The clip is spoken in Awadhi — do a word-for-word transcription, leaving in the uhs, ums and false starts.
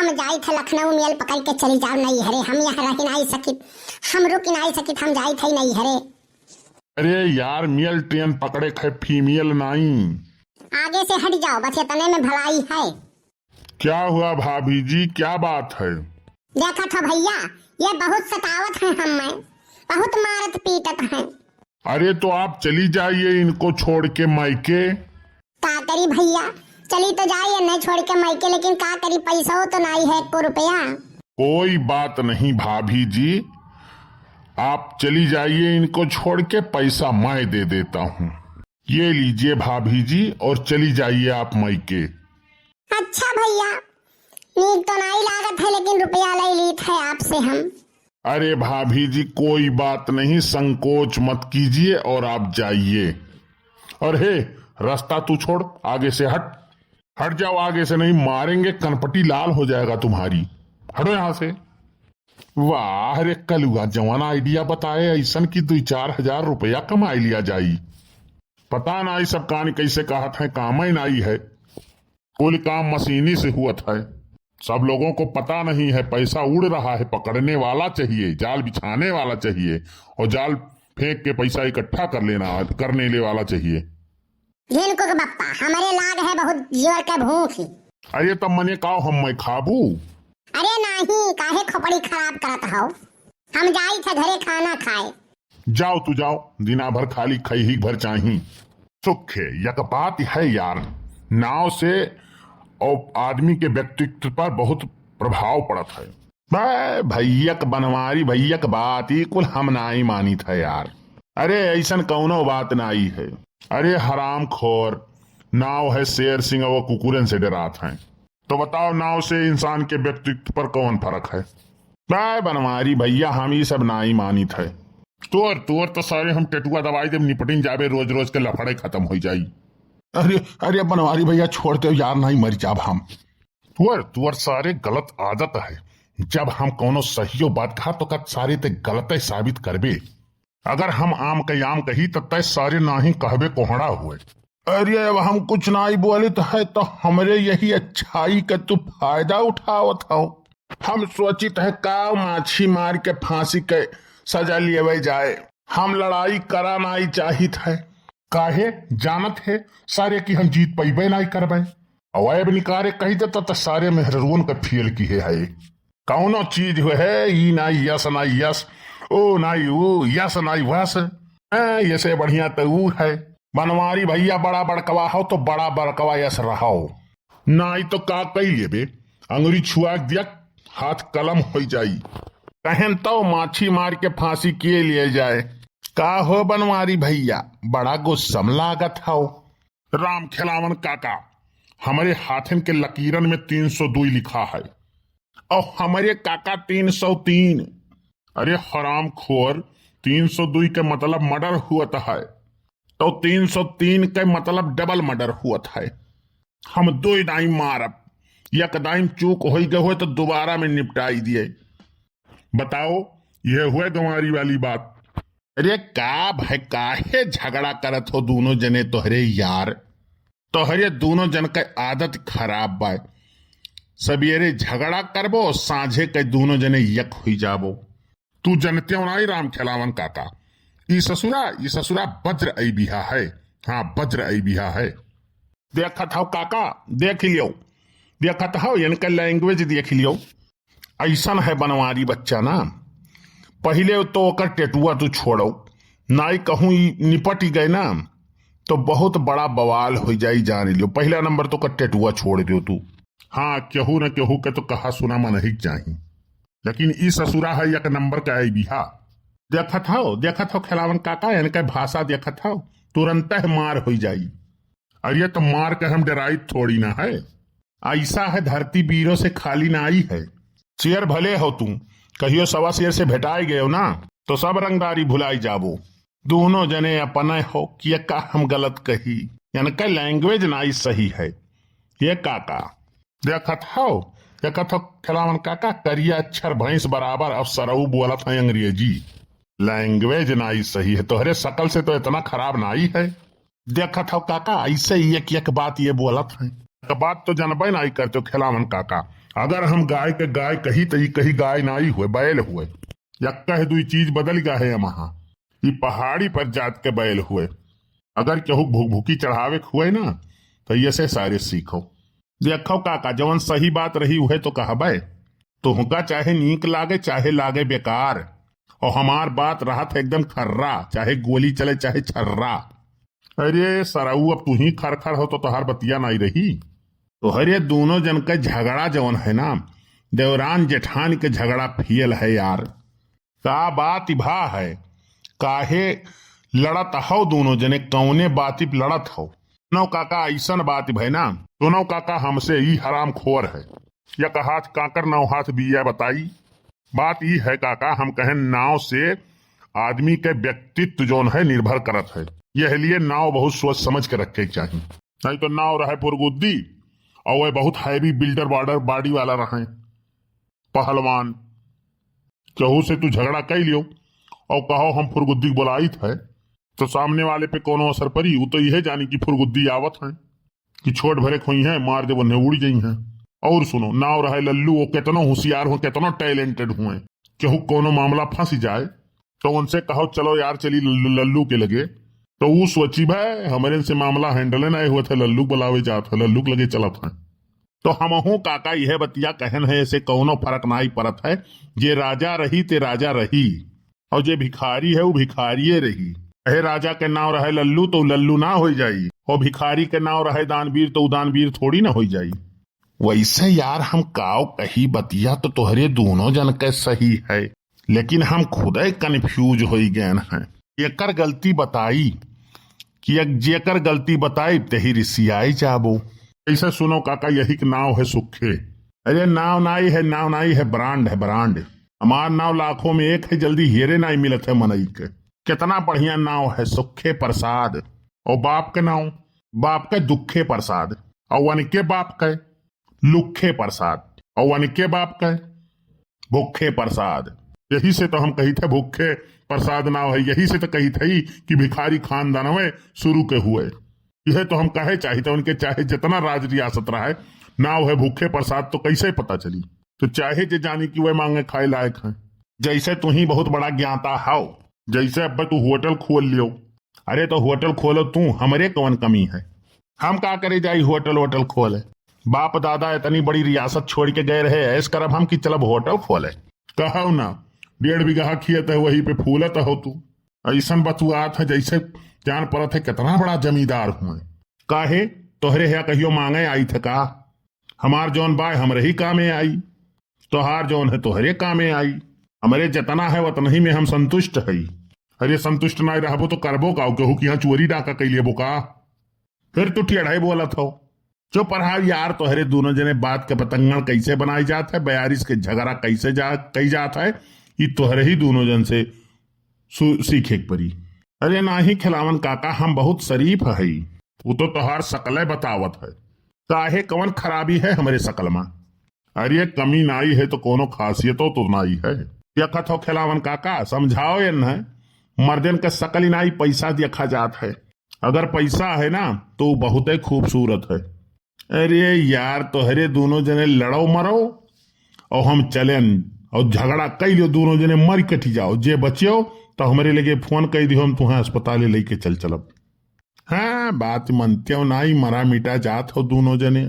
हम जाइत है लखनऊ मेल पकड़ के चली जाओ नैहरे, हम यहाँ रह नाई सकित, हम रुक नाई सकित, हम जाइत है नैहरे। अरे यार, मेल ट्रेन पकड़े क है, फीमेल नाई। आगे से हट जाओ, बस इतने में भलाई है। क्या हुआ भाभी जी, क्या बात है? देखत हो भैया, ये बहुत सतावत है हमें, बहुत मारत पीटत है। अरे तो आप चली जाइए इनको छोड़ के मायके। का करी भैया, चली तो जाइए नहीं छोड़ के मायके, लेकिन का करी, पैसो तो नहीं है एको रुपया। कोई बात नहीं भाभी जी, आप चली जाइए इनको छोड़ के, पैसा मैं दे देता हूँ। ये लीजिए भाभी जी, और चली जाइए आप मायके। अच्छा भैया, नीक तो नाई लागत है, लेकिन रुपया ले लीत है आपसे हम। अरे भाभी जी, कोई बात नहीं, संकोच मत कीजिए और आप जाइए। और हे, रास्ता तू छोड़, आगे से हट, हट जाओ आगे से, नहीं मारेंगे, कनपटी लाल हो जाएगा तुम्हारी। हटो यहाँ से। वाह रे कलुआ, जवान आइडिया बताए ऐसन कि दुई चार हजार रुपया कमाई लिया जाई। पता ना ई सब कान कैसे कहत हैं, काम ही नाई है। कुल काम मशीनी से हुअत है। सब लोगों को पता नहीं है, पैसा उड़ रहा है, पकड़ने वाला चाहिए, जाल बिछाने वाला चाहिए और जाल फेंक के पैसा इकट्ठा कर लेना, करने ले वाला चाहिए। झिनकू के बप्पा, हमरे लाग है बहुत जोर के भूख ही। अरे तब मने काव हम मैं खाबू? अरे नाही, काहे खोपड़ी खराब करत हो? हम जाई थे घरे खाना खाए। जाओ तू जाओ, दिना भर खाली खई ही भर चाही। सुख है, यक बात है यार, नाव से और आदमी के व्यक्तित्व पर बहुत प्रभाव पड़त है। बे, भैया क बनवारी भैया क बात, ई कुल हम नाई मानित है यार। अरे, ऐसन कौनो बात नाई है। अरे, हरामखोर, नाव है शेर सिंह और कुकुरन से डरात हैं। तो बताओ, नाव से इंसान के व्यक्तित्व पर कौन फर्क है? बे, बनवारी भैया, हम ई सब नाई मानित है। तोर, तोर तो सारे हम टेटुआ दवाई देब, निपटिन जाबे, रोज रोज के लफड़े खत्म हो जाई। अरे, अरे बनवारी भैया, छोड़ दे यार, नाई मर जाब हम। तुअर, तुअर सारे गलत आदत है। जब हम कौनो सहियो बात कहा तो कत सारे ते गलत साबित करबे। अगर हम आम के आम कही तो तय सारे नाही कहबे कोहड़ा हुए। अरे अब हम कुछ नाही बोलित है तो हमरे यही अच्छाई के तू फायदा उठावत हो। हम सोचित है का माछी मार के फांसी के सजा लेवे जाए। हम लड़ाई करा नाही चाहित है। काहे जानत है सारे कि हम जीत पइबे नाही करबे। अवैब निकारे कही देता त सारे मेहररुअन के फेल किहे है। कौनो चीज हुए है, ई नाई यस, नाई यस, ओ नाई ऊ, यस नाई वस। हैं, ये से बढ़िया त ऊ है। बनवारी भैया बड़ा बड़कवा हो तो बड़ा बड़कवा यस रहो। नाई तो का कई लेबे, अंगुरी छुआ दिया, हाथ कलम हो जाई। कहन तो माछी मार के फांसी किए लिए जाए। का हो बनवारी भैया, बड़ा गुस्सम लागत हो। राम खेलावन काका, हमरे हाथन के लकीरन में तीन सौ दुई लिखा है और हमरे काका तीन सौ तीन। अरे हरामखोर, तीन सौ दुई के मतलब मर्डर हुअत है, तो तीन सौ तीन के मतलब डबल मर्डर हुअत है। हम दुई दाई मारब, एक दाई चूक होई गए हुए तो दोबारा में निपटाई दिए। बताओ, यह हुए गंवारी वाली बात। अरे का भाई, काहे झगड़ा करत हो दोनों जने? तोहरे यार, तोहरे दोनों जन के आदत खराब बा। सबेरे झगड़ा करबो, साँझे के दोनों जने यक हुई जाबो। तू जनते हो नाई राम खेलावन काका, ई ससुरा, ई ससुरा वज्र ऐबिहा है। हाँ, वज्र ऐबिहा है। देखत हो काका, देख लियो, देखत हो इनके लैंग्वेज देख लियो। ऐसन है बनवारी बच्चा ना, पहिले तो ओकर टेटुआ तू छोड़ो, नाई कहूँ ई निपट गए ना, तो बहुत बड़ा बवाल हो जाई, जान लियो। पहला नंबर तो ओकर टेटुआ छोड़ दियो तू। हाँ, केहू न केहू के तो कहा सुना मन ही चाही, लेकिन ई ससुरा है एक नंबर का ऐबिहा। देखत हो, देखत हो खेलावन काका, इनके भाषा देखत हो, तुरंत है मार हो जाई। अरे तो मार के हम डराई थोड़ी ना है। ऐसा है धरती वीरों से खाली ना आई है। शेर भले हो तू, कहियो सवा शेर से भेटाए गयो ना, तो सब रंगदारी भुलाई जाबो। दोनों जने अपने हो कि ये का हम गलत कही, इनका लैंग्वेज ना ही सही है। ये काका, देखत हो, देखत हो खेलावन काका, करिया अक्षर भैंस बराबर, अब सरऊ बोलत है अंग्रेजी। लैंग्वेज ना ही सही है, तोहरे शकल से तो इतना खराब ना ही है। देखत हो काका, ऐसे ही एक एक बात ये बोलत हैं। एक बात तो जानबे नाई करते हो खेलावन काका, अगर हम गाय के गाय कही, त ई कही गाय नाई हुए, बैल हुए। यक्कह दुई चीज बदल गा है यमहा। ई पहाड़ी पर जात के बैल हुए। अगर केहू भुकभुकी चढ़ावे के हुए ना, त ये से सारे सीखो। देखो काका, जवन सही बात रही, उहे तो कहबे। तोहका चाहे नीक लागे, चाहे लागे बेकार, और हमार बात रहत है एकदम खर्रा, चाहे गोली चले, चाहे छर्रा। अरे सरऊ, अब तू ही खर खर हो तो तोहार बतिया नाई रही। तोहरे दोनों जन के झगड़ा जवन है ना, देवरान जेठान के झगड़ा फेल है यार। का बात भा है? काहे लड़त हौ दोनों जने? कौने बाती पे लड़त हौ? नौ काका, ऐसन बात भय ना। दोनों काका, हमसे ई हरामखोर है। एक हाथ काकर, नौ हाथ बिया बताई। बात ई है काका, हम कहें नाव से आदमी के व्यक्तित्व जौन है निर्भर करत है, यह लिए नाव बहुत सोच समझ के रखे के चाही। नहीं तो नाव रहे फुरगुद्दी और वह बहुत heavy builder बॉर्डर बॉडी वाला रहे पहलवान, केहू से तू झगड़ा कई लियो और कहो हम फुरगुद्दी के बोलाइत है, तो सामने वाले पे कोनो असर पड़ी? वो तो यह जानी कि फुरगुद्दी आवत है कि छोट भरे खोई है, मार दे वन्ने उड़ जाई है। और सुनो, नाव रहे लल्लू, वो कितनो होशियार हो, कितनो talented हुए, केहू कोनो मामला फंस जाए तो उनसे कहो चलो यार चली लल्लू, लल्लू के लगे, तो वो सोची भाई हमरे से मामला handle नहीं हुआ था, लल्लू बुलावे जात है, लल्लू के लगे चलत है। तो हमहू काका यह बतिया कहन है, ऐसे कौनो फर्क नाई पड़त है। जे राजा रही ते राजा रही, और जे भिखारी है वो भिखारिये रही। कहे राजा के नाव रहे लल्लू तो लल्लू ना हो जाई, और भिखारी के नाव रहे दानवीर तो उ दानवीर थोड़ी ना हो जाई। वैसे यार हम काव कही, बतिया तो तोहरे दोनों जन के सही है, लेकिन हम खुदे confuse होई गए हैं। एकर गलती बताई कि एक जेकर गलती बताई तेही रिसियाई जाबो। ऐसे सुनो काका, यही के नाव है सुखे। अरे नाव नाई है, नाव नाई है, brand है brand। हमार नाव लाखों में एक है, जल्दी हेरे नाई मिलत है मनई के। कितना बढ़िया नाव है सुखे प्रसाद। और बाप के नाव, बाप के दुखे प्रसाद। और वनके बाप के लुखे प्रसाद, और वनके बाप के भुखे प्रसाद। यही से तो हम कही थे भुखे प्रसाद नाव है, यही से तो कही थे कि भिखारी खानदान में शुरू के हुए। यह तो हम कहे चाहिए थे उनके, चाहे जितना राज रियासत रहे, नाव है भुखे प्रसाद तो कैसे पता चली? तो चाहे जे जानी कि वह मांगे खाए लायक हैं। जैसे तू ही बहुत बड़ा ज्ञाता हौ, जैसे अब तू होटल खोल लियो। अरे तो होटल खोलो तू, हमरे कौन कमी है? हम का करे जाई होटल वोटल खोले? बाप दादा इतनी बड़ी रियासत छोड़ के गए रहे, ऐस करब हम कि चलब होटल खोले। कहो ना, डेढ़ बीघा खेत है, वही पे फूलत हो तू। ऐसन बतुआत है जैसे जान पड़त है कितना बड़ा जमींदार हुए। काहे, तोहरे हिया कहियो मांगे आई थे का? हमार जौन बाय हमरे ही कामे आई, तोहार जौन है तोहरे कामे आई। हमरे जतना है वतनही में हम संतुष्ट हई। अरे संतुष्ट ना रहबो तो करबो का? केहू के यहाँ चोरी डाका कई लेबो का? फिर तू टेढ़ाई बोलत हो। चुप रहा यार, तोहरे दोनों जने बात के पतंगड़ कैसे बनाई जात है, बयारिस के झगड़ा कैसे जा, कई जात है, ई तोहरे ही दोनों जन से सु-, सीखे के परी। अरे नाही खिलावन काका, हम बहुत शरीफ हई। वो तो तोहार शकले बतावत है। काहे, कवन खराबी है हमरे शकल मा? अरे कमी नाई है तो कोनो खासियतो तो नाई है। देखत हो खिलावन काका, समझाओ ये न, मर्दन के शकल ही नाई, पैसा देखा जात है। अगर पैसा है ना तो बहुते खूबसूरत है। अरे यार, तोहरे दोनों जने लड़ो मरो और हम चलेन और झगड़ा कई लो, दोनों जने मर कटी जाओ, जे बचियो तो हमरे लगे फोन कई दियो, हम तुहें अस्पताल लेके चल चलब। हाँ, बात मनते हो नाई, मरा मिटा जात हो दोनों जने।